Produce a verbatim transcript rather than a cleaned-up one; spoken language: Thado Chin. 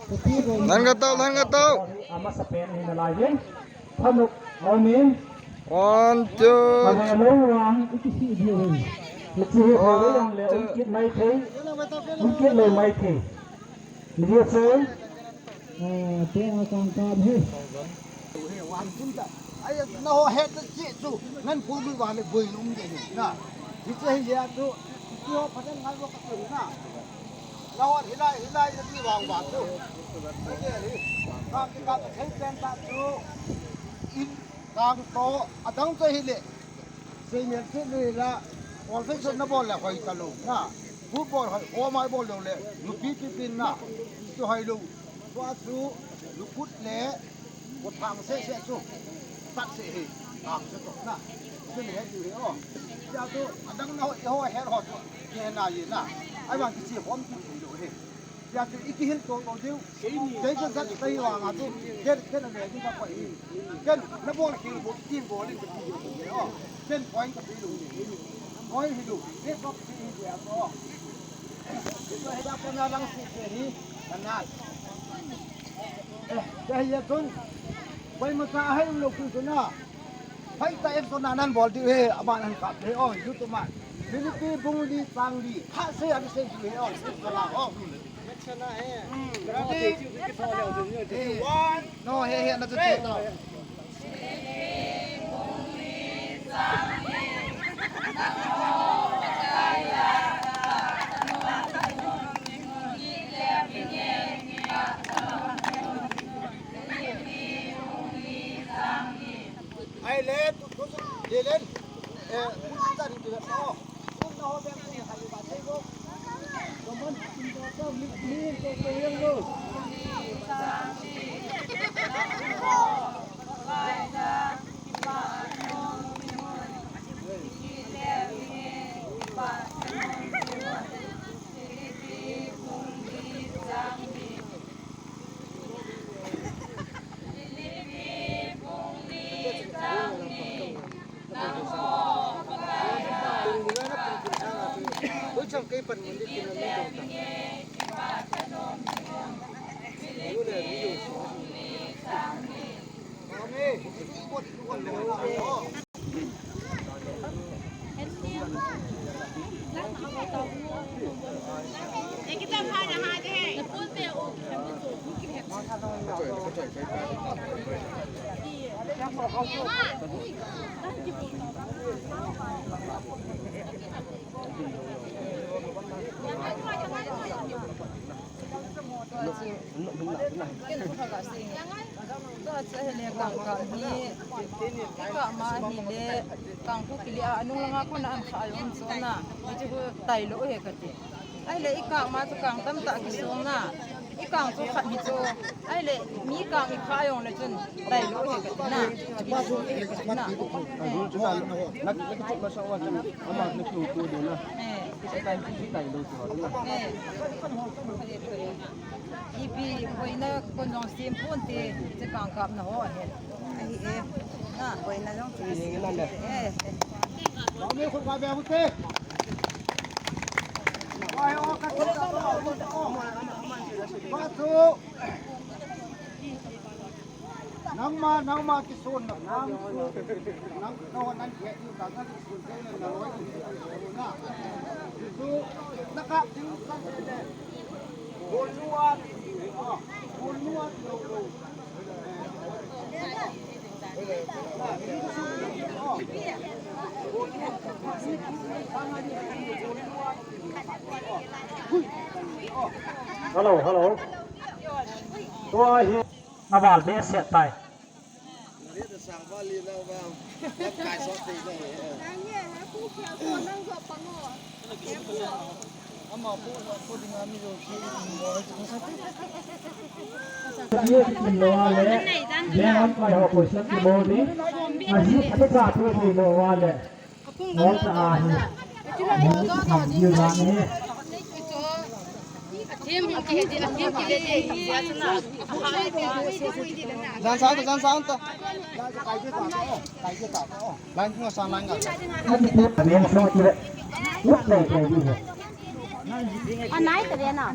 Lan ka tau, lan ka tau. Amasa pen hi nalai hin. Thanop, amen. One, two. Ave lo wang, iti si di hin. Iti hi lo wang le, un kit mai thei. Un kit lo mai thei. Ni dia so. Eh, te a kang ka he. Ai, na ho het na chi chu, nan pu mi wa le bui lum de na. Hi che hi ya chu, chu ho pa den ngal wa ka chu na. Na ho hilai, hilai na ti wang wa chu. Ai ke hi. Ka ki ka ka thei pen ta chu. In kang to, adang che hi le. Sei mian che le la. Confession na bol le hoi ta lo na. Football hoi, o mai bol lo le. Lupi pi pin na. Chu hoi lo. Tua chu lukut le, kuthang seh seh chu, tak seh hi, tak seh chu na. Chu ni he chu hi o. Tia chu, adang na ho, ho he ho chu, ni he na ye na. Ai bang kichi hom chu chu lo he. Tia chu, i kihil to to diu. Jai chu sak kai wa nga chu, ken, ken a ve ni ka pa hi. Ken, na bol ki bol, team bol in ka ti diu he o. Ken point ka ti lo. Point hi lo. He bok ti hi ya ko. Tua hi da ko na lang si ke hi, ka nai. Eh, tua hi ya tun. Koima sa hai lo ku tu na. Hai ta ek to na nan bol di he, aman han kap he, oh, YouTube ma. Philippi bung li chang li. Kha se an se di he, oh, se la, oh. One. No, he, he, na tu tu. Ai le, tu, tu, tu, le, le. Eh, tu, tu, tu, tu, tu, tu. Tua chu ahile kang kang hi, i kah ma ahile, kang khu kile a, anung langa kona an kha jong chu na, hichu khu tailou ahi kati. Ahile i kah ma chu kang tamtah kisong na, i kang chu khat hi chu, ahile mi kang i kha jong le chun tailou ahi kati na. Na. Ama na kitu tu de na. Eh. Time chu tailou chu na. Eh. Ipi, boina kon jong sem ponte, che kang kapna ho ahi. Ahi e. Na. Boina jong che sem ponte. Eh. Nangma, nangma kisonna, nang su, nang, no, nang kisu, nang kisu, nang loi, na. Kisu, nakap, kisu, nang, bol lua, bol lua, lo, lo. Hello, hello. Tua hi. Naval behseh tai. Ye kin lo a le, ye an pai ho ko sa ki mo ni. A ji sa tu ki lo a le. Ngol ta ahi. Ni tham diu dan hi. Jan sang ta, jan sang ta. Line kung sang line ka. Kan ti amen so ti le. Ut le ke di he. Anai ta ve na.